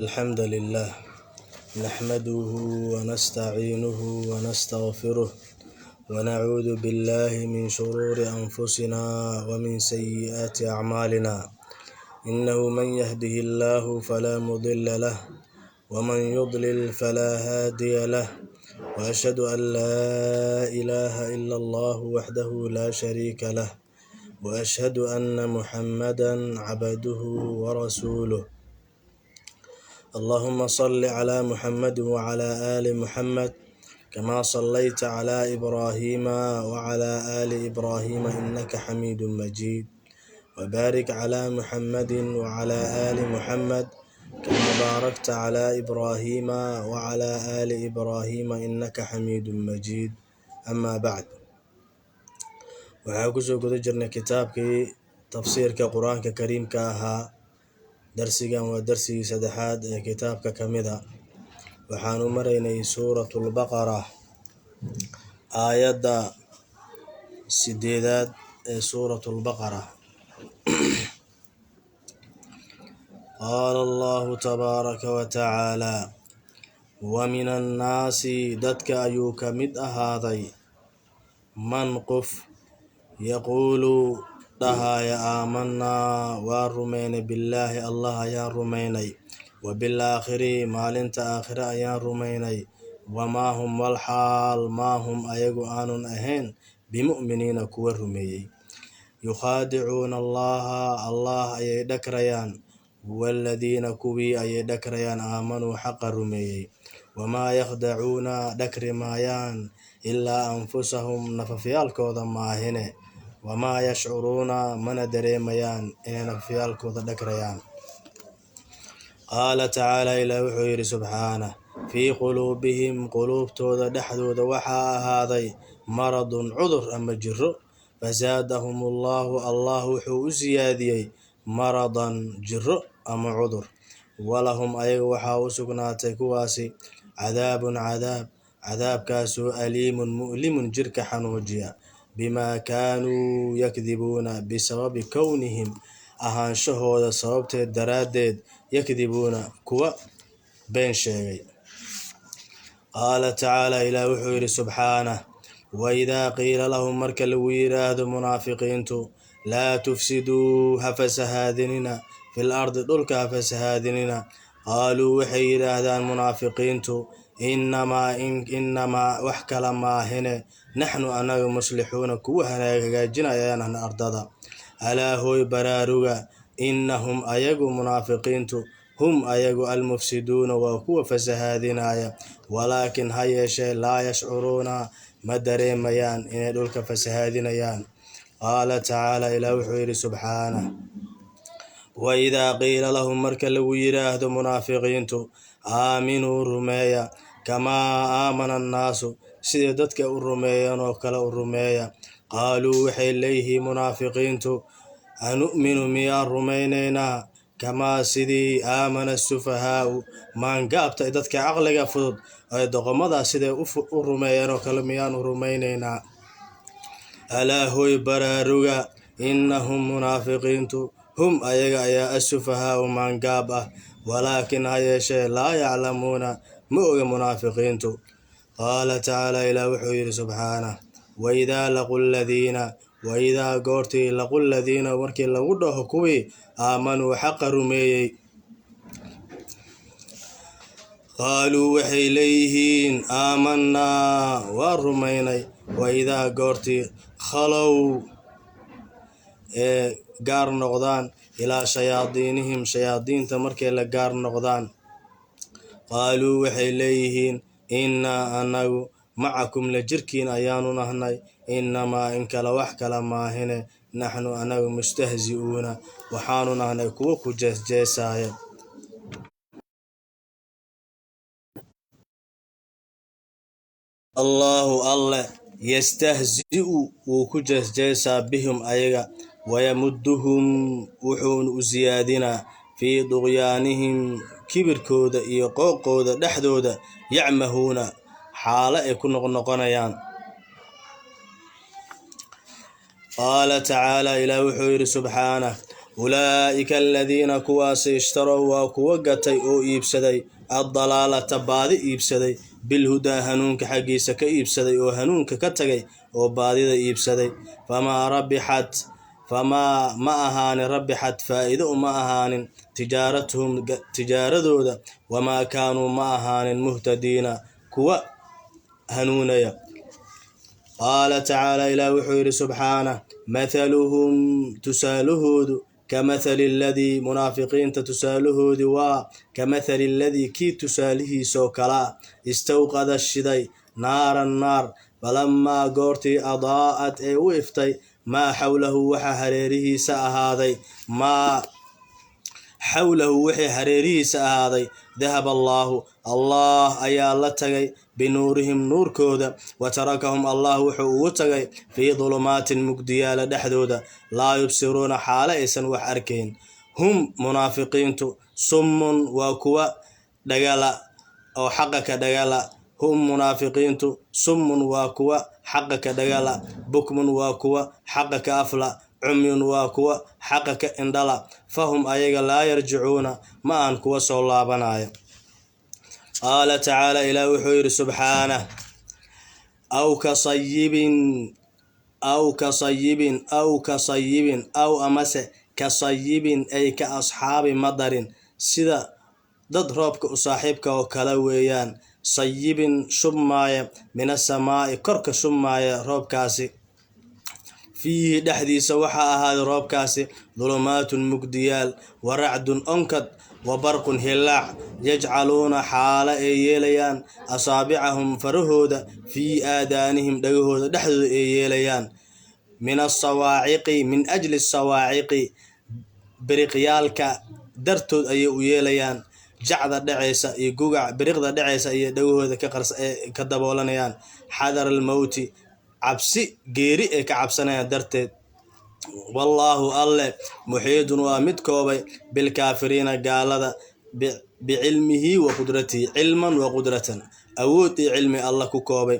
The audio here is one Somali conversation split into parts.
الحمد لله نحمده ونستعينه ونستغفره ونعوذ بالله من شرور أنفسنا ومن سيئات أعمالنا، إنه من يهده الله فلا مضل له ومن يضلل فلا هادي له، وأشهد أن لا إله إلا الله وحده لا شريك له، وأشهد أن محمدا عبده ورسوله. اللهم صل على محمد وعلى آل محمد كما صليت على إبراهيم وعلى آل إبراهيم إنك حميد مجيد، وبارك على محمد وعلى آل محمد كما باركت على إبراهيم وعلى آل إبراهيم إنك حميد مجيد. أما بعد، waxaa kusoo guda jirnay kitaabkii tafsiirka Qur-aanka Kariimka ahaa. Darsigan waa darsigii saddexaad ee kitaabka ka mid a. Waxaanu maraynay Suuratulbaqara, aayadda 8aad ee Suuratulbaqara. Qaala Allahu tabaaraka wa tacaala: wa min annaasi, dadka ayuu ka mid ahaaday, man qof, yaquulu, dhahaya: aamanaa, waa rumaynay, billaahi, Allah ayaan rumaynay, wa bilaakhiri, maalinta aakhire ayaan rumaynay, wamaa hum, walxaal maa hum, ayagu aanun ahayn, bimu'miniina, kuwa rumeeyey. Yukhaadicuuna Allaha, Allah ayay dhakrayaan, waaladiina, kuwii ayay dhakrayaan, aamanuu, xaqa rumeeyey. Wamaa yakhdacuuna, dhakri maayaan, ilaa anfusahum, nafafyaalkooda maahine. Wamaa yashcuruuna, mana dareemayaan inay nafafyaalkooda dhakrayaan. Qaala tacaala, Ilaah wuxuu yidhi subxaanah: fii quluubihim, quluubtooda dhexdooda waxaa ahaaday, maradun, cudur ama jiro. Fasaadahum Allaahu, Allah wuxuu u siyaadiyey, maradan, jiro ama cudur. Walahum, ayaga waxaa u sugnaatay kuwaasi, cadaabun, cadaab, cadaabkaasoo aliimun mu'limun, jirka xanuujiya, bimaa kaanuu yakdibuuna, bisababi kownihim, ahaanshahooda sababteed daraaddeed, yakdibuuna, kuwa been sheegay. Qaala tacaala, Ilaah wuxuu yidhi subxaanah: waidaa qiila lahum, marka lagu yidhaahdo munaafiqiintu, laa tufsiduu, ha fasahaadinina, fil ardi, dhulka ha fasahaadinina, qaaluu, waxay yidhaahdaan munaafiqiintu: innamaa, wax kala maahine, naxnu, anaga, muslixuuna, kuwa hagaajinayaan ardada. Alaa hooy baraaruga, innahum, ayagu munaafiqiintu, hum, ayagu, almufsiduuna, waa kuwa fasahaadinaya, walaakin, ha yeeshee, laa yashcuruuna, ma dareemayaan inay dhulka fasahaadinayaan. Qaala tacaala, Ilaah wuxuu yidhi subxaanah: waidaa qiila lahum, marka lagu yidhaahdo munaafiqiintu, aaminuu, rumeeya, kamaa aamana annaasu, siday dadka u rumeeyeen oo kale u rumeeya, qaaluu, waxay leeyihiin munaafiqiintu: anu'minu, miyaan rumaynaynaa, kamaa, sidii, aamana asufahaa'u, maangaabta, dadka caqliga fudud ee doqomadaa siday u rumeeyeen oo kale miyaan u rumaynaynaa? Alaa hooy baraaruga, innahum, munaafiqiintu, hum, ayaga ayaa, asufahaa'u, maangaab ah, walaakin, ha yeeshee, laa yaclamuuna, ma oga munaafiqiintu. Qaala tacaala, Ilaah wuxuu yidhi subxaanah: waidaa laqu ladiina, waidaa goortii, laqu ladiina, markii lagu dhaho kuwii, aamanuu, xaqa rumeeyey, qaaluu, waxay leeyihiin: aamanaa, waa rumaynay. Waidaa goortii khalow, ee gaar noqdaan, ilaa shayaadiinihim, shayaadiinta markay la gaar noqdaan, qaaluu, waxay leeyihiin: innaa, anagu, macakum, la jirkiin ayaanu nahnay, innamaa, in kale, wax kale maahine, naxnu, anagu, mustahzi'uuna, waxaanu nahnay kuwo ku jeesjeesaaya. Allaahu, Alle, yastahzi'u, wuu ku jeesjeesaa, bihim, ayaga, wayamudduhum, wuxuuna u siyaadinaa, fii duqyaanihim, kibirkooda iyo qooqooda dhexdooda, yacmahuuna, xaalo ay ku noqnoqonayaan. Qaala tacaala, Ilaah wuxuu yidhi subxaanah: Ulaa'ika aladiina kuwaasi ishtarow waa kuwa gatay oo iibsaday addalaalata baadi iibsaday, bilhudaa hanuunka xaggiisa ka iibsaday oo hanuunka ka tagay oo baadida iibsaday. Famaa rabixat, famaa ma ahaanin, rabixat faa'iido uma ahaanin tijaaratuhum tijaaradooda, wamaa kaanuu ma ahaanin muhtadiina kuwa hanuunaya. Qaala tacaala, ilaah wuxuu yidhi subxaanah: mathaluhum tusaalahoodu, kamathali aladii, munaafiqiinta tusaalahoodii waa kamathali aladii kii tusaalihiisoo kalaa, istawqada shiday naaran naar, falamaa goortii adaa'at ee u iftay maa xawlahu waxa hareerihiisa ahaaday, maa xawlahu wixii hareerihiisa ahaaday, dahaba allaahu allah ayaa la tagay binuurihim nuurkooda, wa tarakahum allah wuxuu ugu tagay fii dulumaatin mugdiyaala dhexdooda, laa yubsiruuna xaale aysan wax arkayn. Hum munaafiqiintu summun waa kuwa dhagala oo xaqa ka dhagala. Hum munaafiqiintu summun waa kuwa xaqa ka dhagala, bukmun waa kuwa xaqa ka afla, cumyun waa kuwa xaqa ka indhala. Fahum ayaga laa yarjicuuna ma aan kuwa soo laabanaya. Qaala tacaala, ilaah wuxuu yidhi subxaanah: aw ka sayibin, aw ka sayibin, aw ka sayibin, aw amase ka sayibin, ay ka asxaabi madarin, sida dad roobka u saaxiibka oo kale weeyaan, sayibin shubmaaya, min asamaa'i korka shubmaaya roobkaasi, fiihi dhexdiisa waxaa ahaaday roobkaasi dulumaatun mugdiyaal, wa racdun onkad, wa barqun hilaac, yajcaluuna xaalo ay yeelayaan asaabicahum farahooda fii aadaanihim dhagahooda dhexdooda ay yeelayaan, min asawaaciqi, min ajli asawaaciqi, biriqyaalka dartood ayay u yeelayaan, jacda dhacaysa iyo gugac biriqda dhacaysa ayay dhagahooda ka daboolanayaan, xadar almowti cabsi geeri ay ka cabsanayaan darteed. Wallaahu alle muxiidun waa mid koobay bilkaafiriina gaalada bicilmihi wa qudratihi, cilman wa qudratan, awood iyo cilmi alla ku koobay.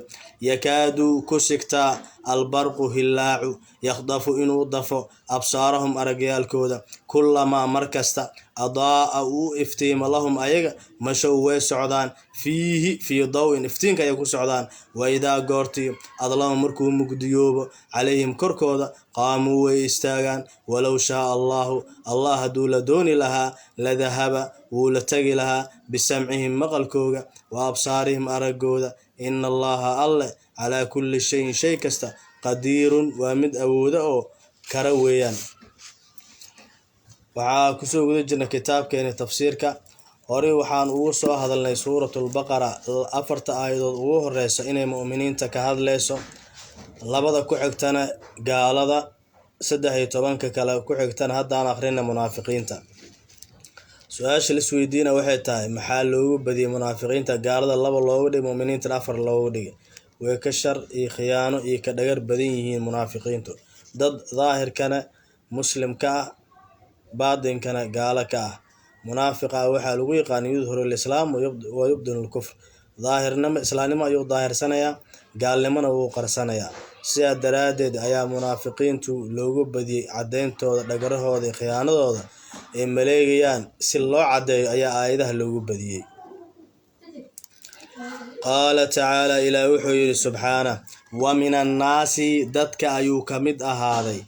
Yakaadu ku sigtaa albarqu hillaacu yakhdafu inuu dafo absaarahum aragyaalkooda, kullamaa markasta adaa'a uu iftiimo lahum ayaga mashow way socdaan, fiihi fii dawin iftiinka ayay ku socdaan, wa idaa goortii adlama markuu mugdiyoobo calayhim korkooda qaamuu way istaagaan. Walow shaaa allaahu allah hadduu la dooni lahaa ladahaba wuu la tagi lahaa bisamcihim maqalkooga wa absaarihim araggooda. Ina allaha alle calaa kulli shayin shay kasta qadiirun waa mid awooda oo kara weeyaan. Waxaa kusoo guda jirna kitaabkeeni tafsiirka. Horey waxaan ugu soo hadalnay suuratulbaqara afarta aayadood ugu horeysa inay mu'miniinta ka hadleyso, labada ku xigtana gaalada, 13-ka kale ku xigtana haddaan akhrina munaafiqiinta. Su-aasha la isweydiina waxay tahay: maxaa loogu badiyey munaafiqiinta, gaalada laba loogu dhigay, mu'miniintana afar loogu dhigay? Way ka shar iyo khiyaano iyo ka dhagar badan yihiin munaafiqiintu, dad daahirkana muslim ka ah, baatinkana gaalo ka ah. Munaafiqa waxaa lagu yaqaan yudhiru lislaam wa yubdinu lkufr, daahirnimo islaamnimo ayuu daahirsanayaa, gaalnimona wuu qarsanayaa. Sidaa daraaddeed ayaa munaafiqiintu loogu badiyey caddeyntooda, dhagarahooda iyo khiyaanadooda ay maleegayaan si loo caddeeyo ayaa aayadaha loogu badiyey. Qaala tacaala, ilaah wuxuu yidhi subxaanah: wa min annaasi dadka ayuu ka mid ahaaday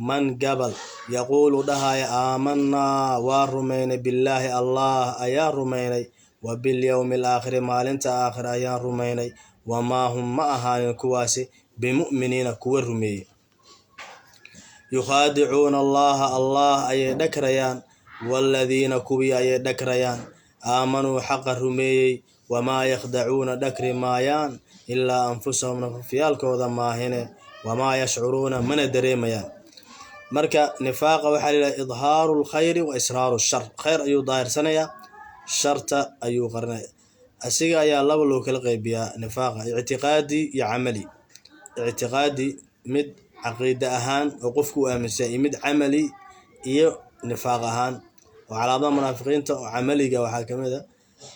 man gabal yaquulu dhahaya aamanaa waa rumaynay, billaahi allah ayaa rumaynay, wa bilyowmi alaakhiri maalinta aakhir ayaan rumaynay, wamaa hum ma ahaanin kuwaasi bimu'miniina kuwa rumeeyey. Yukhaadicuuna allaha allah ayay dhagrayaan, waaladiina kuwii ayay dhagrayaan aamanuu xaqa rumeeyey, wamaa yakhdacuuna dhagri maayaan ilaa anfusahum nafafyaalkooda maahine, wamaa yashcuruuna mana dareemayaan. Marka nifaaqa waxaa la yidhaha idhaaru lkhayri wa israaru shar, khayr ayuu daahirsanayaa, sharta ayuu qarinaya. Asiga ayaa laba loo kala qeybiyaa nifaaqa: ictiqaadi iyo camali. Ictiqaadi mid caqiide ahaan oo qofku u aaminsan, iyo mid camali iyo nifaaq ahaan. Oo calaamadaha munaafiqiinta oo camaliga waxaa ka mid a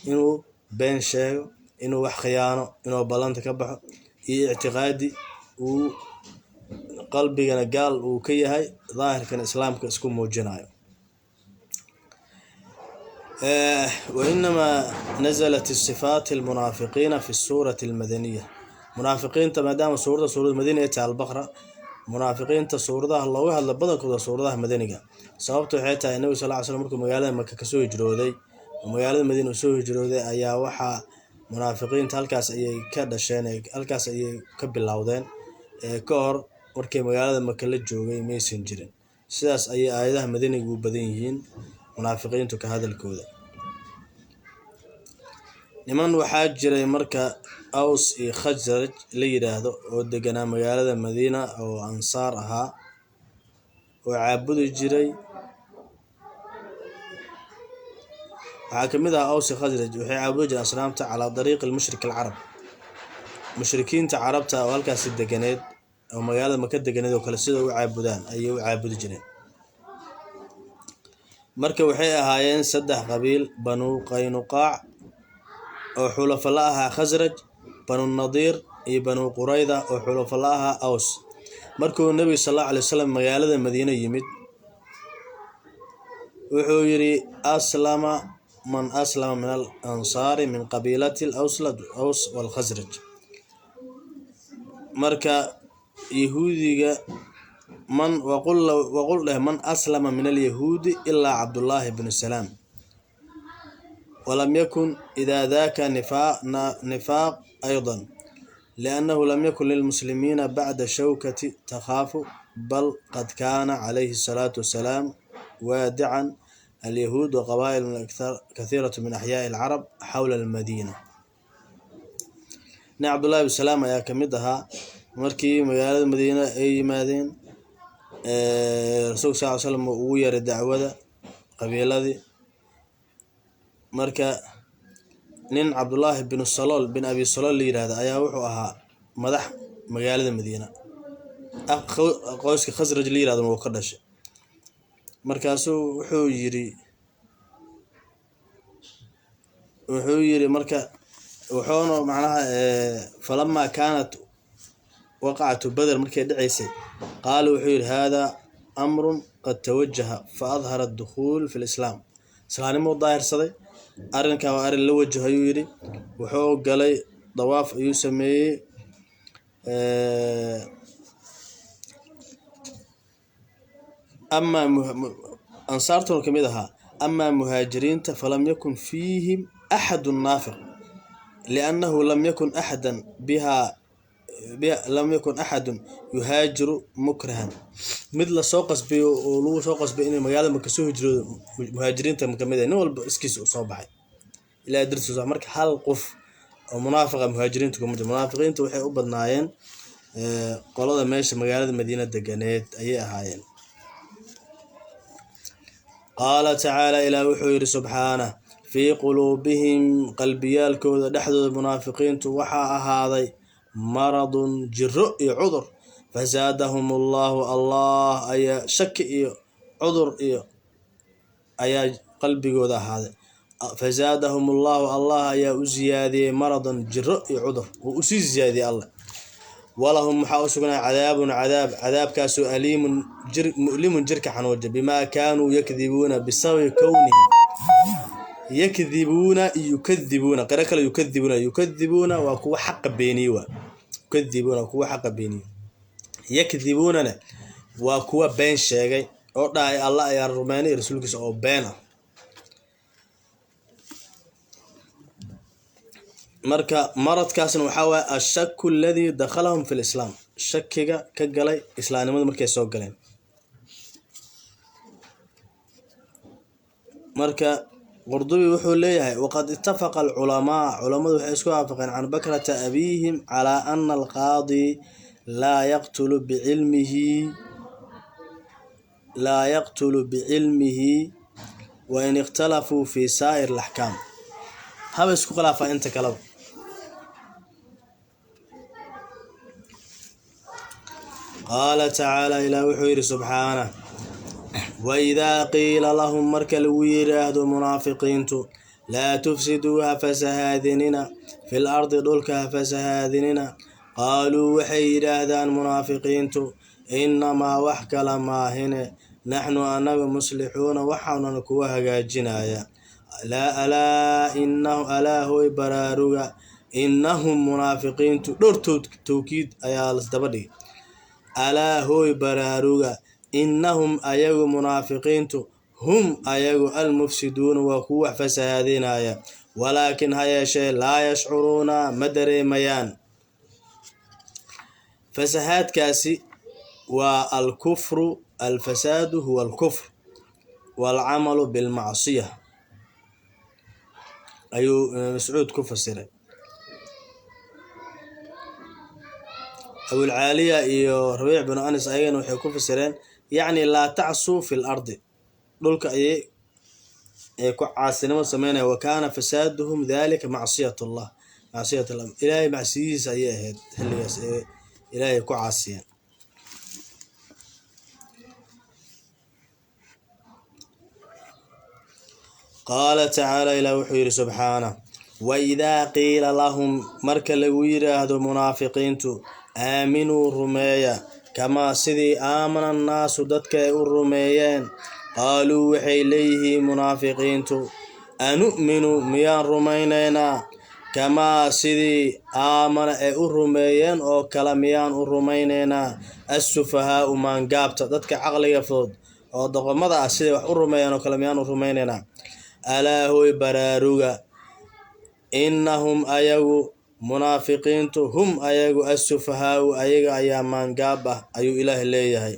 inuu been sheego, inuu wax khiyaano, inuu ballanta ka baxo, iyo ictiqaadi uu qalbigana gaal uu ka yahay, daahirkana islaamka isku muujinayo. Wainamaa nazalat sifaat almunaafiqiina fi suurati almadaniya. Munaafiqiinta maadaama suurada suurad madani ay tahay Albaqra, munaafiqiinta suuradaha looga hadla badankooda suuradaha madaniga. Sababta waxay tahay Nabiga sal ly slam markuu magaalada Maka kasoo hijrooday oo magaalada Madiina uu soo hijrooday ayaa waxaa munaafiqiinta halkaas ayay ka dhasheen, halkaas ayay ka bilowdeen. Ka hor markay magaalada Maka la joogay maysan jirin. Sidaas ayay aayadaha madaniga u badan yihiin munaafiqiintu ka hadalkooda. Niman waxaa jiray marka Aws iyo Khasraj la yiraahdo oo deganaa magaalada Madiina oo ansaar ahaa oo caabudi jiray. Waxaa kamid ahaa Aws iyo Khasraj waxay caabudi jireen asnaamta calaa dariiqi almushrik alcarab, mushrikiinta carabta oo halkaasi deganeed oo magaalada Maka deganeed oo kale sida u caabudaan ayay u caabudi jireen. Marka waxay ahaayeen saddex qabiil: Banu Qaynuqaac oo xulafa la ahaa Khasraj, Banu Nadiir iyo Banu Qurayda oo xulafa la ahaa Aws. Markuu Nebiga sal allahu alay wasalam magaalada Madiine yimid wuxuu yidhi aslama man aslama min al ansaari min qabiilati al aws walkhasraj. Marka yahuudiga man waqul dheh man aslama min alyahuudi ilaa Cabdullaahi bnu Salaam, walam yakun idaa daaka nifaaq aydan liannahu lam yakun lilmuslimiina bacda shawkati takhaafu, bal qad kaana calayhi asalaatu wassalaam waadican alyahuud waqabaa'il kathiiratu min axyaai alcarab xawla almadiina. Nin Cabdullahi bnu Salaam ayaa kamid ahaa markii magaalada Madiina ay yimaadeen, rasuulka sal ly slam uu ugu yeeray dacwada qabiiladii. Marka nin Cabdullaahi binu Salool bin Abi Salool la yiraahdo ayaa wuxuu ahaa madax magaalada Madiina, qoyska Khasraj la yirahdona wuu ka dhashay. Markaasuu wuxuu yiri marka wuxuuna macnaha falamaa kaanat waqacatu Badr markay dhaceysay qaala wuxuu yidhi hada amrun qad tawajaha fa adhara adukhuul fi lislaam. Islaamnimo u daahirsaday, arrinkan waa arrin la wajaho ayuu yidhi. Wuxuu galay dawaaf ayuu sameeyey. Amaa ansaartuna kamid ahaa. Amaa muhaajiriinta falam yakun fiihim axadu naafiq liannahu lam yakun axadan biha lam yakun axadun yuhaajiru mukrahan, mid lasoo qasbiyo oo lagu soo qasbay inay magaalada Maka soo hijroodo muhaajiriinta kamid ah, nin walba iskiisa u soo baxay ilaa dartiisa. Marka hal qof oo munaafiqa muhaajiriinta kuma jiro. Munaafiqiinta waxay u badnaayeen qolada meesha magaalada Madiina deganeed ayay ahaayeen. Qaala tacaala, ilaah wuxuu yidhi subxaanah, fii quluubihim qalbiyaalkooda dhexdooda munaafiqiintu waxaa ahaaday maradun jiro iyo cudur, fasaadahum allahu, allah ayaa shaki iyo cudur iyo ayaa qalbigooda ahaaday. Fasaadahum allahu, allah ayaa u siyaadiyey maradan jiro iyo cudur wuu usii siyaadiyey Allah. Walahum waxaa u sugnaa cadaabun cadaab, cadaabkaasoo aliimun jir mu'limun jirka xanuuja, bimaa kaanuu yakdibuuna bisababi kownihim yakdibuuna yukadibuuna. Qiro kale yukadibuuna, yukadibuuna waa kuwa xaqa beeniye, waa yukadibuuna kuwa xaqa beeniye, yakdibuunana waa kuwa been sheegay oo dhahay Allah ayaa rumeynay rasuulkiisa oo been ah. Marka maradkaasna waxaa waaye ashaku aladii dakhalahum fi lislaam, shakiga ka galay islaamnimada markay soo galeen. Marka Qurdubi wuxuu leeyahay waqad itafaqa alculamaa, culamadu waxay isku waafaqeen can bakrata abiihim calaa ana alqaadi laa yaqtulu bicilmihi, laa yaqtulu bicilmihi wain ikhtalafuu fi saa'ir alaxkaam. Haba isku khilaafaa inta kaleba. Qaala tacaala, ilaah wuxuu yidhi subxaanah, waidaa qiila lahum marka lagu yiraahdo munaafiqiintu laa tufsiduu ha fasahaadinina fil ardi dhulka ha fasahaadinina, qaaluu waxay yidhaahdaan munaafiqiintu innamaa wax kala maahine naxnu anagu muslixuuna waxaanan kuwa hagaajinaya. Laa alaa inahu alaa hooy baraaruga, inahum munaafiqiintu dhowr towkiid ayaa lasdaba dhigay. Alaa hooy baraaruga, inahum ayagu munaafiqiintu hum ayagu almufsiduuna waa kuwa wax fasahaadinaya, walaakin ha yeeshee laa yashcuruuna ma dareemayaan. Fasahaadkaasi waa alkufru, alfasaadu huwa alkufr waalcamalu bilmacsiya ayuu Ibn Mascuud ku fasiray. Abulcaaliya iyo Rabiic binu Anas ayagana waxay ku fasireen yacni laa tacsuu fi lardi, dhulka ayay ay ku caasinimo sameynaya. Wa kaana fasaaduhum dalika macsiyat allah, macsiyat allah, ilaahay macsiyadiisa ayay ahayd xilligaas ee ilaahay ku caasiyeen. Qaala tacaala, ilaah wuxuu yidhi subxaana, waidaa qiila lahum marka lagu yiraahdo munaafiqiintu aaminuu rumeeya, kamaa sidii aamana annaasu dadka ay u rumeeyeen, qaaluu waxay leeyihiin munaafiqiintu anu'minu miyaan rumaynaynaa, kamaa sidii aamana ay u rumeeyeen oo kale miyaan u rumaynaynaa, assufahaau maangaabta, dadka caqliga fudud oo doqomada ah siday wax u rumeeyeen oo kale miyaan u rumaynaynaa. Alaa hooy baraaruga, inahum ayagu munaafiqiintu hum ayagu assufahaau ayaga ayaa maangaab ah ayuu ilaah leeyahay,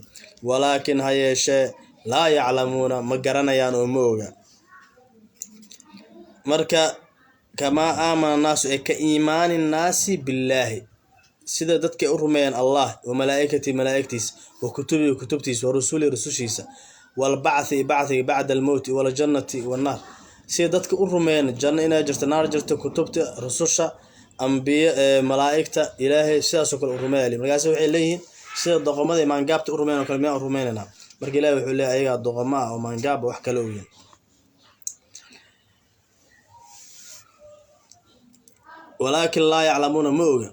walaakin ha yeeshee laa yaclamuuna ma garanayaan oo ma oga. Marka kamaa aamana annaasu ay ka iimaani nnaasi billaahi, sida dadkay u rumeeyeen Allah wa malaa'ikatihi malaa'igtiisa, wa kutubihi kutubtiisa, wa rusulihi rusushiisa, walbacthi bacthiga bacda almowti, waljannati wannaar, sida dadka u rumeeyeen janno inay jirto, naar jirto, kutubta, rususha, ambiye, malaa'igta ilaahay, sidaasoo kale u rumeeya. Markaas waxay leeyihiin sida doqomada iyo maangaabta u rumeeyan oo kale miyaan u rumaynaynaa? Marka ilahay wuxuu leeyahy ayagaa doqomo ah oo maangaaba wax kale ogyin. Walaakin laa yaclamuuna ma oga,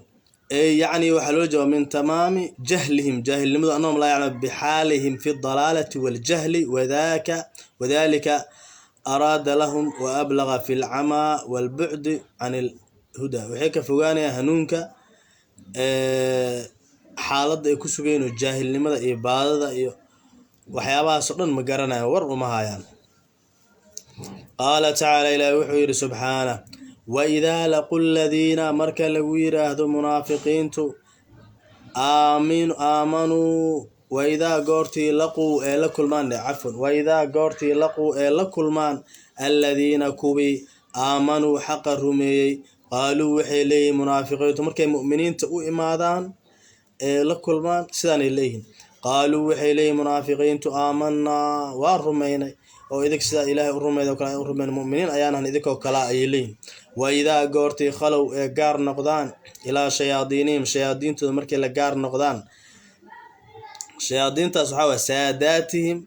ey yacni waxaa loo jawaaba min tamaami jahlihim, jaahilnimadu, annahum laa yaclamuun bixaalihim fi dalaalati waljahli, wadaka wadalika araada lahum wa ablaga fi alcamaa walbucdi can alhuda. Waxay ka fogaanayaan hanuunka, xaaladda ay ku sugayeen oo jaahilnimada iyo baadada iyo waxyaabahaasoo dhan ma garanayan, war uma hayaan. Qaala tacaala, ilaahi wuxuu yidhi subxaanah, waidaa laqu ladiina marka lagu yiraahdo munaafiqiintu aamanuu, waidaa goortii laquu ee la kulmaan, cafwan, waidaa goortii laquu ee la kulmaan aladiina kuwii aamanuu xaqa rumeeyey, qaaluu waxay leeyihiin munaafiqiintu markay mu'miniinta u imaadaan ee la kulmaan sidaanay leeyihiin, qaaluu waxay leeyihiin munaafiqiintu aamanaa waa rumaynay, oo idink sidaa ilaahay u rumeyd oo kale u rumeyn, mu'miniin ayaanahan idinkoo kalaa ayay leeyihin. Waidaa goortii khalow ee gaar noqdaan ilaa shayaadiinihim, shayaadiintooda markay la gaar noqdaan, shayaadiintaas waxaa waye saadaatihim,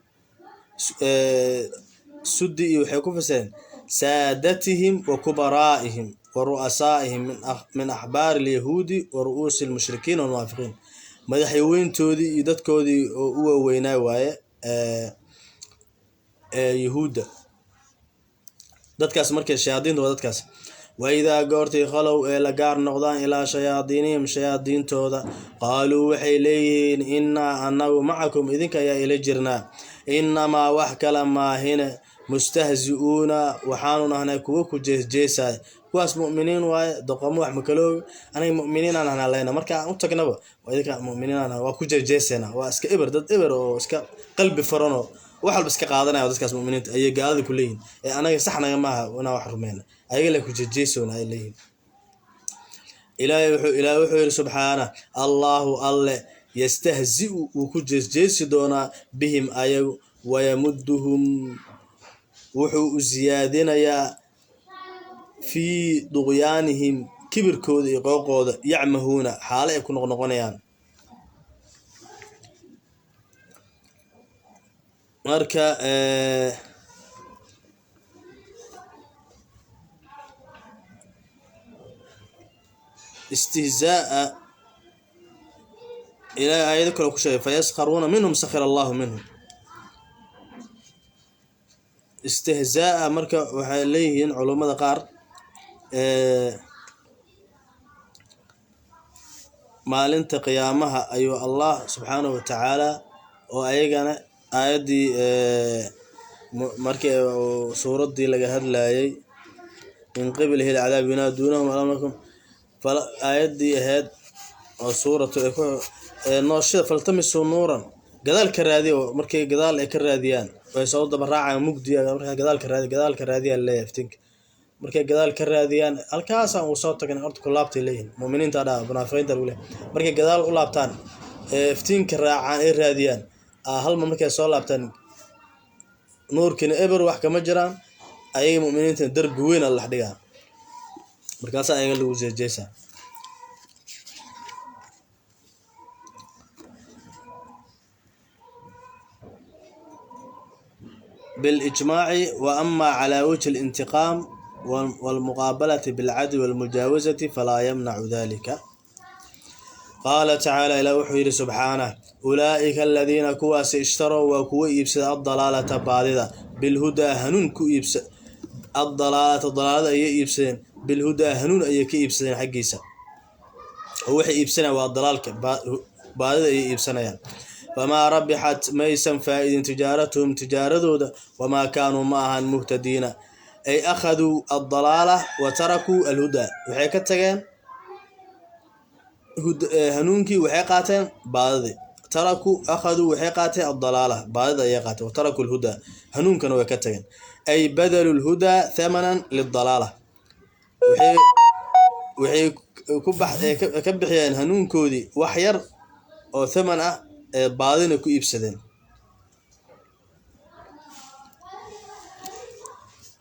sudi iyo waxay ku fasireen saadatihim wa kubaraa'ihim wa ru'asaa'ihim min axbaari alyahuudi wa ru'uusi almushrikiin walmunaafiqiin, madaxweyntoodii iyo dadkoodii oo u waaweynaa waaye yahuudda dadkaas. Markay shayaadiinta waa dadkaas. Waidaa goortii khalow ee la gaar noqdaan ilaa shayaadiinihim, shayaadiintooda, qaaluu waxay leeyihiin innaa annagu macakum idinka ayaa ila jirnaa, innamaa wax kale maahine mustahzi-uuna waxaanu nahnay kuwo ku jeesjeesaya. Kuwaas mu'miniin waaye, doqomo wax makalooga, aniga mu'miniinaan nahnaa leyna, marka aan u tagnaba waa idinka mu'miniinaan nahnaa, waa ku jeesjeesaynaa, waa iska eber, dad eber oo iska qalbi furanoo wax walba iska qaadanaya dadkaas mu'miniinta ayay gaalada ku leeyihin, ee anaga sax naga maaha inaan wax rumeyna, ayaga le ku jeejeesoona ay leeyihin. Ilaahay wuxuu yidhi subxaana, allaahu alle yastahzi-u wuu ku jeesjeesi doonaa bihim ayagu, wayamudduhum wuxuu u siyaadinayaa fii duqyaanihim kibirkooda iyo qooqooda, yacmahuuna xaale ay ku noqnoqonayaan. Marka istihzaa ilahay aayado kale ku sheegay fayaskharuuna minhum sakhira allahu minhum. Istihzaa marka waxay leeyihiin culummada qaar maalinta qiyaamaha ayuu Allah subxaanahu watacaala oo ayagana aayaddii markii suuraddii laga hadlayay min qiblihi alcadaab yunaaduunahum alam nakum, aayaddii ahayd oo suuratu nooshida faltamisuu nuuran, gadaal ka raadiya. Markay gadaal ay ka raadiyaan way soo daba raacayaan mugdiya. Markaa gadaal ka raadi, gadaal ka raadiyaan leeyahay iftiinka. Markay gadaal ka raadiyaan, halkaasaan uu soo tagnay, horta ku laabtay leeyihin muuminiinta dhaa, munaafiqiinta lagu leeyahay. Markay gadaal u laabtaan ee iftiinka raacaan ay raadiyaan, halma markay soo laabtaan nuurkiina eber, wax kama jiraan. Ayaga mu'miniinta darbi weyn a lax dhigaa, markaasaa ayaga lagu jeejeesaa. Bilijmaaci wa ama calaa wajhi alintiqaam walmuqaabalati bilcadli walmujaawazati falaa yamnacu dalika. Qaala tacaala, ilah wuxuu yidhi subxaanah: ulaa'ika aladiina kuwaasi ishtarow waa kuwa iibsada addalaalata baadida bilhudaa hanuun ku iibsa. Addalaalata dalaalada ayay iibsadeen, bilhudaa hanuun ayay ka iibsadeen xaggiisa, oo waxay iibsanayaan waa dalaalka, baadida ayay iibsanayaan. Famaa rabixat, maysan faa-idin, tijaaratuhum tijaaradooda, wamaa kaanuu ma ahan muhtadiina. Ay akhaduu addalaala wa tarakuu alhudaa, waxay ka tageen hanuunkii, waxay qaateen baadidii. Tarakuu, akhaduu waxay qaateen, addalaala baadida ayay qaateen, wa tarakuu alhudaa hanuunkana way ka tageen. Ay badalu lhudaa thamanan lidalaala, waxay ku ka bixiyeen hanuunkoodii wax yar oo thaman ah ee baadina ku iibsadeen.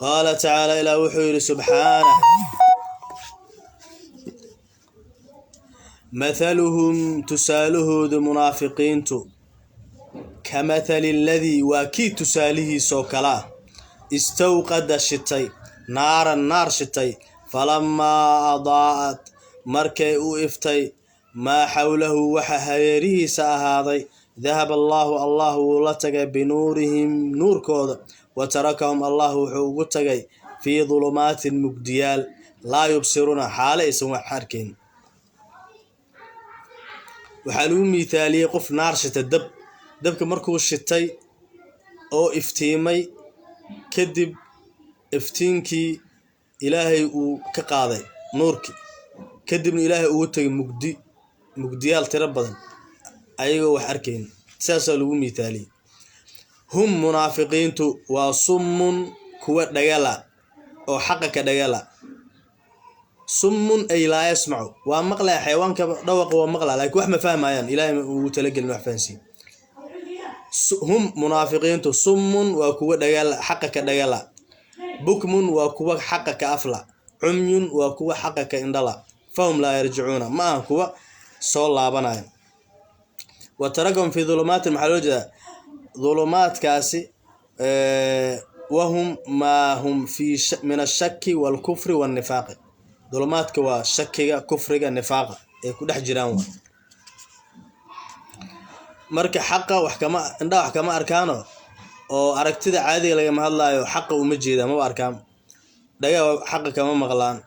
Qaala tacaala, ilaah wuxuu yidhi subxaanah: mathaluhum tusaalahoodu munaafiqiintu ka mathali aladii waa kii tusaalihiisoo kale ah istawqada shitay naaran naar shitay, falamaa adaa'at markay u iftay maa xawlahu waxa hareerihiisa ahaaday, dahaba allaahu allah wuu la tagay binuurihim nuurkooda, wa tarakahum allah wuxuu ugu tagay fii dulumaatin mugdiyaal, laa yubsiruuna xaale aysan wax arkayn. Waxaa lagu miithaaliyey qof naar shitay, dab, dabka markuu shitay oo iftiimay kadib iftiinkii ilaahay uu ka qaaday nuurkii, kadibna ilaahay ugu tegay mugdi, mugdiyaal tiro badan ayagoo wax arkayn. Sidaasaa lagu miithaaliyey. Hum munaafiqiintu waa summun kuwa dhagala oo xaqa ka dhagala. Summun ay laa yasmacu, waa maqlaya xayawaanka dhawaqa, waa maqlaya, laakiin wax ma fahmayaan. Ilaahay ugu talagelin wax fahansiin. Hum munaafiqiintu summun waa kuwa dhagala, xaqa ka dhagala, bukmun waa kuwa xaqa ka afla, cumyun waa kuwa xaqa ka indhala, fahum laa yarjicuuna ma aha kuwa soo laabanaya. Wa tarakahum fii dhulumaatin, maxaa loo jeedaa dhulumaadkaasi? Wahum maa hum fi min ashaki waalkufri waannifaaqi. Dhulumaadka waa shakiga, kufriga, nifaaqa ay ku dhex jiraan. Waa marka xaqa wax kama indhaha wax kama arkaano oo aragtida caadiga lagama hadlaayo, xaqa uma jeeda, maba arkaan, dhagaa xaqa kama maqlaan,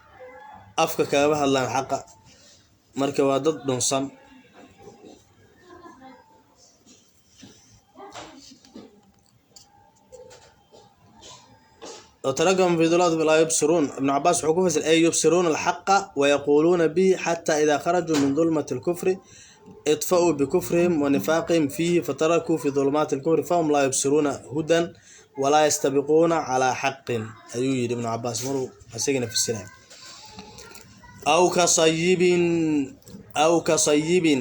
afka kagama hadlaan xaqa. Marka waa dad dhunsan. وتركهم في ظلالات لا يبصرون. ابن عباس wuxuu ku fasiray: ay yubsiruuna alxaqa wayaquuluuna bihi xataa idaa kharajuu min dulmati alkufri idfa'uu bikufrihim wa nifaaqihim fiihi fatarakuu fi dulumaati alkufri fahum laa yubsiruuna hudan walaa yastabiquuna calaa xaqin, ayuu yidhi Ibnu Cabaas maruu isagana fasiraya. Aw kasayibin, aw kasayibin,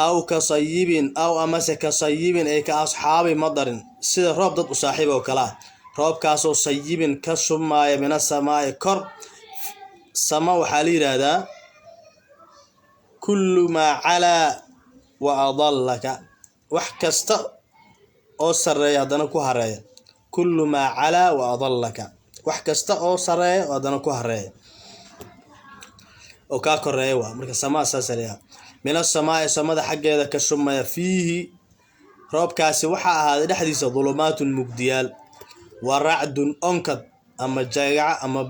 aw kasayibin, aw amase kasayibin ay ka asxaabi madarin, sida roob dad u saaxiib oo kale ah, roobkaasoo sayibin ka shubmaaya min asamaa'i kor. Sama waxaa la yidhaahdaa kullu maa calaa wa adallaka, wax kasta oo sareeya haddana ku hareeya. Kullu maa calaa wa adallaka, wax kasta oo sareeya oo haddana ku hareeya oo kaa koreeya waa marka samaa saas la. Min asamaa'i samada xaggeeda ka shubmaya, fiihi roobkaasi waxaa ahaaday dhexdiisa dulumaatun mugdiyaal. Wa racdun onkad ama jagaca ama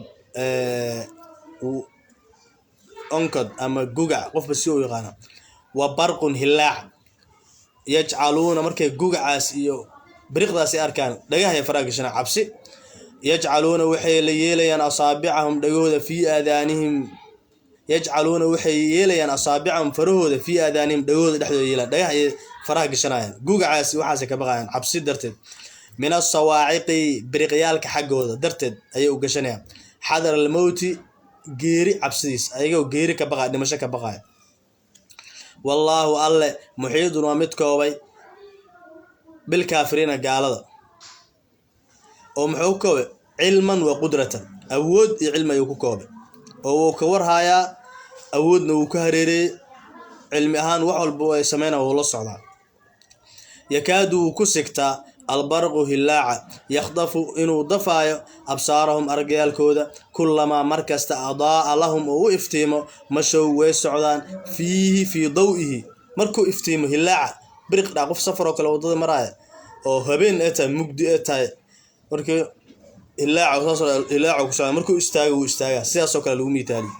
onkad ama gugac, qofba si u yaqaana. Wa barqun hilaac. Yajcaluuna markay gugacaas iyo biriqdaas ay arkaan, dhagahay faraha gashanaa cabsi. Yajcaluuna waxay la yeelayaan asaabicahum dhagahooda fii aadaanihim. Yajcaluuna waxay yeelayaan asaabicahum farahooda fii aadaanihim dhagahooda dhexdooda yeelayaan, dhagaha ayay faraha gashanayaan, gugacaasi waxaasay ka baqayaan cabsi darteed. Min asawaaciqi biriqyaalka xaggooda darteed ayay u gashanayaan. Xadar almowti geeri cabsidiis, ayagoo geeri ka baqaya, dhimasho ka baqaya. Wallaahu alle muxiidun waa mid koobay bilkaafiriina gaalada, oo muxuu ku koobay cilman wa qudratan, awood iyo cilmi ayuu ku koobay, oo wuu ka warhayaa, awoodna wuu ka hareereeyey, cilmi ahaan wax walba ay sameynaa wuu la socdaa. Yakaadu wuu ku sigtaa albarqu hilaaca yakhdafu inuu dafaayo absaarahum aragyaalkooda. Kulamaa markasta adaa'a lahum oo u iftiimo mashow way socdaan fiihi fii dawihi. Markuu iftiimo hilaaca biriq dhaa, qof safar oo kale waddada maraaya oo habeen ay tahay, mugdi ay tahay, markii hilaaca saas hilaaca ku socda, markuu istaago wuu istaagaa, sidaasoo kale lagu miitaaliyo.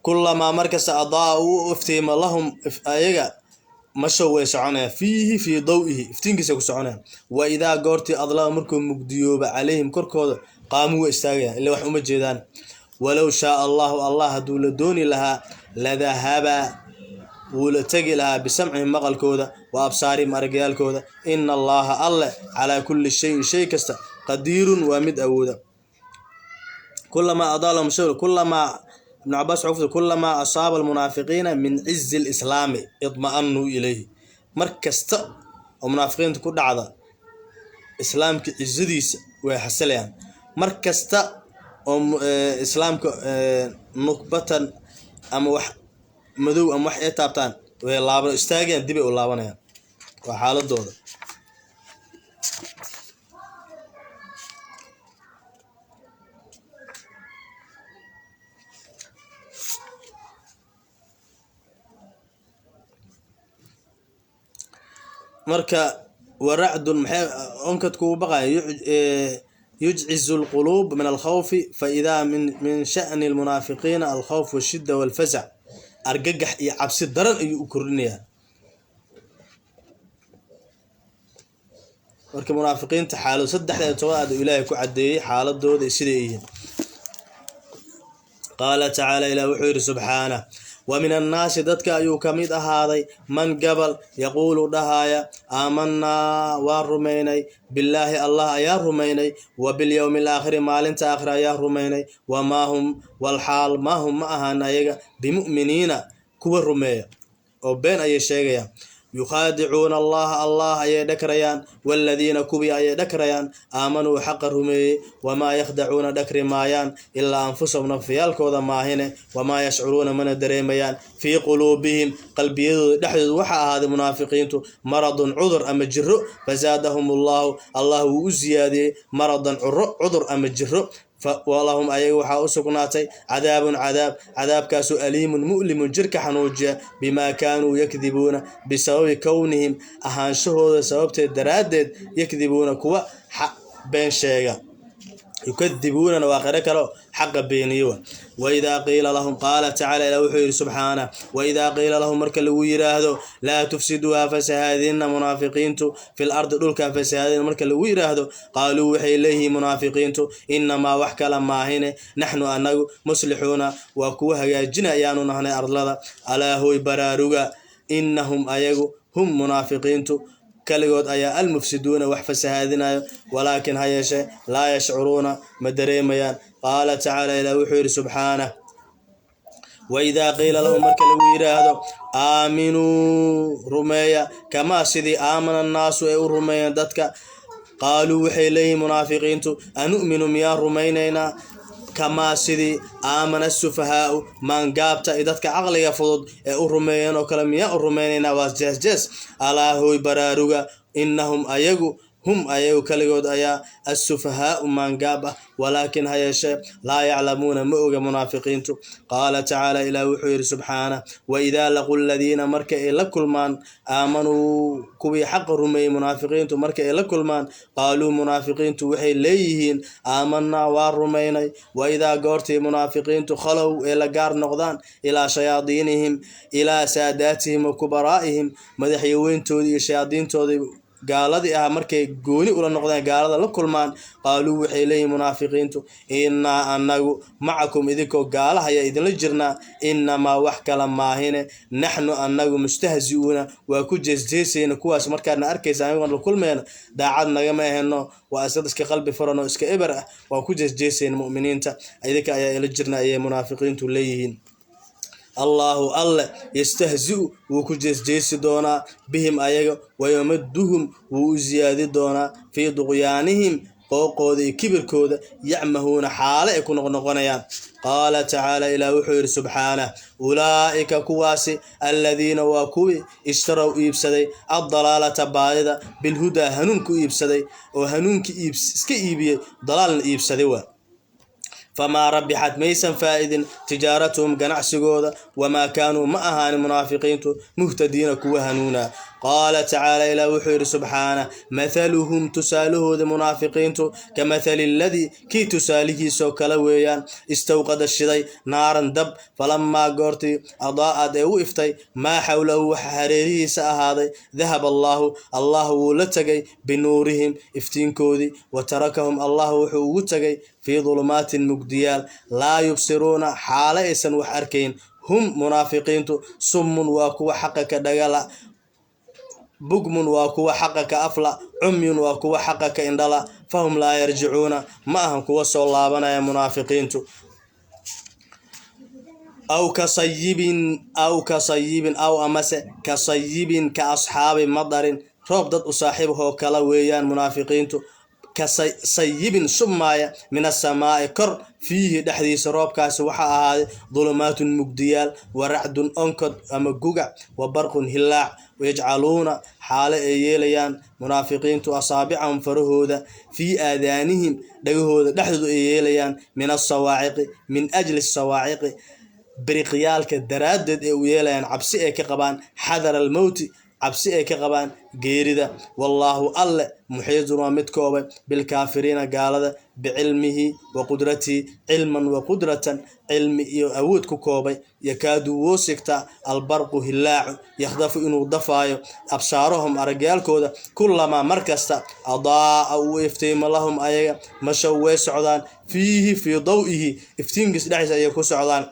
Kulamaa markasta adaa'a uu iftiimo lahum ayaga mashow way soconayaan fiihi fii dawihi, iftiinkiisa ku soconayaan. Wa idaa goortii adlama markuu mugdiyooba calayhim korkooda qaamuu way istaagayaan, ila wax uma jeedaan. Walow shaa allahu allah hadduu la dooni lahaa ladahaba wuu la tegi lahaa bisamcihim maqalkooda wa absaarihim aragyaalkooda. Ina allaha alle calaa kulli shayin shay kasta qadiirun waa mid awooda. Kulamaa adaalahum shay kulamaa ibnu cabaas wuxuu ku kulamaa asaaba almunaafiqiina min cizi lislaami idma'anuu ilayhi. Mar kasta oo munaafiqiinta ku dhacda islaamka cizadiisa way xasilayaan. Mar kasta oo islaamka nukbatan ama wax madow ama wax ay taabtaan way laaban istaagayaan, dib ay u laabanayaan, waa xaaladooda. Marka waracdun maxay onkadku ugu baqaya yujcizu alquluub min alkhawfi, fa idaa min sha'ni almunaafiqiina alkhawf washidda walfazac, argagax iyo cabsi daran ayuu u kordhinayaa. Marka munaafiqiinta xaalad 13 aad uu ilaahay ku caddeeyey xaaladooda iyo siday yihiin. Qaala tacaala ilaah wuxuu yidhi subxaanah wa min annaasi dadka ayuu ka mid ahaaday man gabal yaquulu dhahaaya aamanaa waan rumaynay billaahi allah ayaa rumaynay wa bilyowmi alaakhiri maalinta aakhira ayaa rumaynay wamaa hum walxaal maa hum ma ahaan ayaga bimu'miniina kuwa rumeeya oo been ayay sheegayaan. Yukhaadicuuna allaha allah ayay dhakrayaan, waaladiina kuwii ayay dhakrayaan aamanuu xaqa rumeeyey, wamaa yakhdacuuna dhakri maayaan ilaa anfusahum nafyaalkooda maahine, wamaa yashcuruuna mana dareemayaan. Fii quluubihim qalbiyadooda dhexdooda waxaa ahaaday munaafiqiintu maradun cudur ama jiro, fazaadahum allahu allah wuu u siyaadiyey maradan cudur ama jiro. Walahum ayaga waxaa u sugnaatay cadaabun cadaab, cadaabkaasoo aliimun mu'limun jirka xanuujiya, bimaa kaanuu yakdibuuna bisababi kownihim ahaanshahooda sababteed daraaddeed yakdibuuna kuwa been sheega, yukadibuunana waa qiro kalo xaqa beeniyo. Waidaa qiila lahum qaala tacaala ilah wuxuu yidhi subxaanah waidaa qiila lahum marka lagu yiraahdo laa tufsiduu ha fasahaadina munaafiqiintu fil ardi dhulka ha fasahaadina marka lagu yiraahdo qaaluu waxay leeyihiin munaafiqiintu inamaa wax kala maahine naxnu anagu muslixuuna waa kuwa hagaajina ayaanu nahnay ardlada. Alaa hooy baraaruga inahum ayagu hum munaafiqiintu kaligood ayaa almufsiduuna wax fasahaadinayo, walaakin ha yeeshee laa yashcuruuna ma dareemayaan. Qaala tacaala ilaah wuxuu yidhi subxaanah waidaa qiila lahum marka lagu yidhaahdo aaminuu rumeeya kamaa sidii aamana annaasu ay u rumeeyeen dadka, qaaluu waxay leeyihiin munaafiqiintu anu'minu miyaan rumaynaynaa kamaa sidii aamana asufahaau maangaabta iyo dadka caqliga fudud ee u rumeeyeen oo kale miyaan u rumaynaynaa? Waa jees jees. Alaa hooy baraaruga inahum ayagu Hum ayagu kaligood ayaa assufahaau maangaab ah, walaakin ha yeeshee laa yaclamuuna ma oga munaafiqiintu. Qaala tacaala, ilaah wuxuu yidhi subxaanah: waidaa laqu ladiina, marka ay la kulmaan, aamanuu, kuwii xaqa rumeeyey, munaafiqiintu marka ay la kulmaan, qaaluu, munaafiqiintu waxay leeyihiin: aamanaa, waa rumaynay. Waidaa goortii munaafiqiintu khalow, ee la gaar noqdaan, ilaa shayaadiinihim, ilaa saadaatihim wa kubaraa'ihim, madaxyaweyntoodii iyo shayaadiintoodii gaaladii ah markay gooni ula noqdaan, gaalada la kulmaan, qaaluu, waxay leeyihin munaafiqiintu: innaa anagu macakum, idinkoo gaalaha ayaa idinla jirnaa, inamaa, wax kala maahine, naxnu anagu mustahzi-uuna, waa ku jeesjeesayna kuwaas. Markaadna arkaysa anigoon la kulmayna, daacad nagama aheno, waa isad iska qalbi furan oo iska eber ah, waa ku jeesjeesayna mu'miniinta, idinka ayaa ila jirna, ayay munaafiqiintu leeyihiin. Allaahu alle yastahzi-u, wuu ku jeesjeesi doonaa, bihim ayaga, wayamaduhum, wuu u siyaadi doonaa, fii duqyaanihim, qooqooda iyo kibirkooda, yacmahuuna, xaale ay ku noqnoqonayaan. Qaala tacaala, ilaah wuxuu yidhi subxaanah: ulaa'ika kuwaasi, aladiina waa kuwii, ishtarow iibsaday, addalaalata baadida, bilhudaa hanuunku iibsaday, oo hanuunkii iska iibiyey, dalaalna iibsaday waa. Famaa rabixat, maysan faa'idin, tijaaratuhum ganacsigooda, wamaa kaanuu ma ahaanin munaafiqiintu muhtadiina kuwa hanuuna. Qaala tacaala, ilaah wuxuu yidhi subxaanah: mathaluhum, tusaalahooda munaafiqiintu, ka mathali aladii, kii tusaalihiisoo kale weeyaan, istawqada shiday, naaran dab, falamaa goortii, adaa'ad ee u iftay, maa xawlahu, waxa hareerihiisa ahaaday, dahaba allaahu, allah wuu la tegay, binuurihim, iftiinkoodii, wa tarakahum, allah wuxuu ugu tegay, fii dulumaatin, mugdiyaal, laa yubsiruuna, xaale aysan wax arkayn. Hum munaafiqiintu summun, waa kuwa xaqa ka dhagala, bugmun, waa kuwa xaqa ka afla, cumyun, waa kuwa xaqa ka indhala, fahum laa yarjicuuna, ma ahan kuwa soo laabanaya munaafiqiintu. Aw kasayibin, aw kasayibin, aw amase kasayibin, ka asxaabi madarin, roob dad u saaxiibahoo kala weeyaan munaafiqiintu, ka sayibin shubmaaya, min asamaa'i kor, fiihi dhexdiisa roobkaasi waxaa ahaaday, dulumaatun mugdiyaal, wa racdun onkod ama gugac, wa barqun hilaac, wayajcaluuna, xaale ay yeelayaan munaafiqiintu, asaabicahum farahooda, fii aadaanihim, dhagahooda dhexdooda ay yeelayaan, min asawaaciqi, min ajli asawaaciqi, biriqyaalka daraaddeed ay u yeelayaan, cabsi ay ka qabaan, xadara almowti, cabsi ay ka qabaan geerida. Wallaahu alle muxiidun, waa mid koobay, bilkaafiriina gaalada, bicilmihi wa qudratihi, cilman wa qudratan, cilmi iyo awood ku koobay. Yakaadu wuu sigtaa, albarqu hilaacu, yakhdafu inuu dafaayo, absaarahum aragyaalkooda, kulamaa markasta, adaa'a uu iftiimo, lahum ayaga, mashow way socdaan, fiihi fii dawihi, iftiinkiis dhexdiisa ayay ku socdaan.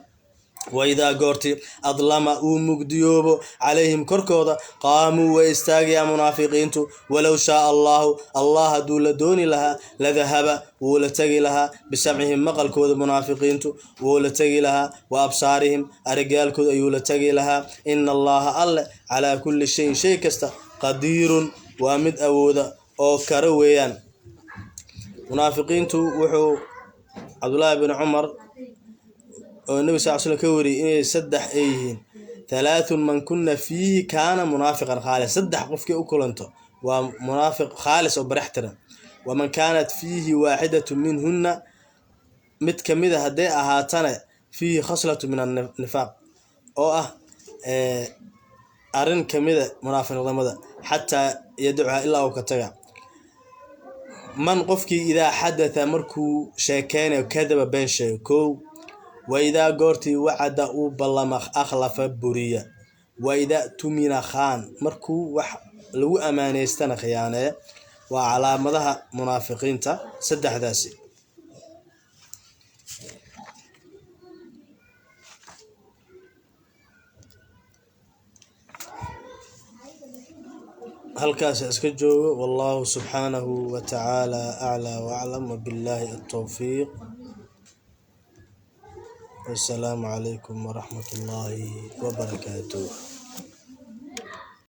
Waidaa goorti adlama uu mugdiyoobo, calayhim korkooda, qaamuu way istaagayaa munaafiqiintu. Walow shaaa allaahu, allah hadduu la dooni lahaa, ladahaba wuu la tegi lahaa, bisamcihim maqalkooda munaafiqiintu wuu la tegi lahaa, wa absaarihim aragyaalkooda ayuu la tegi lahaa. Ina allaha alle calaa kulli shayin shay kasta qadiirun, waa mid awooda oo kara weeyaan. Munaafiqiintu wuxuu Cabdullaahi bin Cumar oo Nebi sal slam ka wariyey inay saddex ay yihiin: halaathun man kuna fiihi kaana munaafiqan khaalis, saddex qofkii u kulanto waa munaafiq khaalis oo barax tiran. Waman kaanat fiihi waaxidatu minhunna, mid kamida hadday ahaatana, fiihi khaslatu min annifaaq, oo ah arrin kamida munaafiqnimada, xataa yadacuha, ilaa uu ka taga. Man qofkii idaa xadatha, markuu sheekeynayo, kadaba, been sheego kow. Waidaa goortii wacada, uu ballama, akhlafa, buriya. Waidaa tumina khaan, markuu wax lagu amaaneystana khiyaaneeya. Waa calaamadaha munaafiqiinta saddexdaasi. Halkaas iska joogo. Wallahu subxaanahu wa tacaala aclaa waaclam, wabillaahi altowfiiq. Wasalaamu calaykum waraxmat ullaahi wabarakaatuh.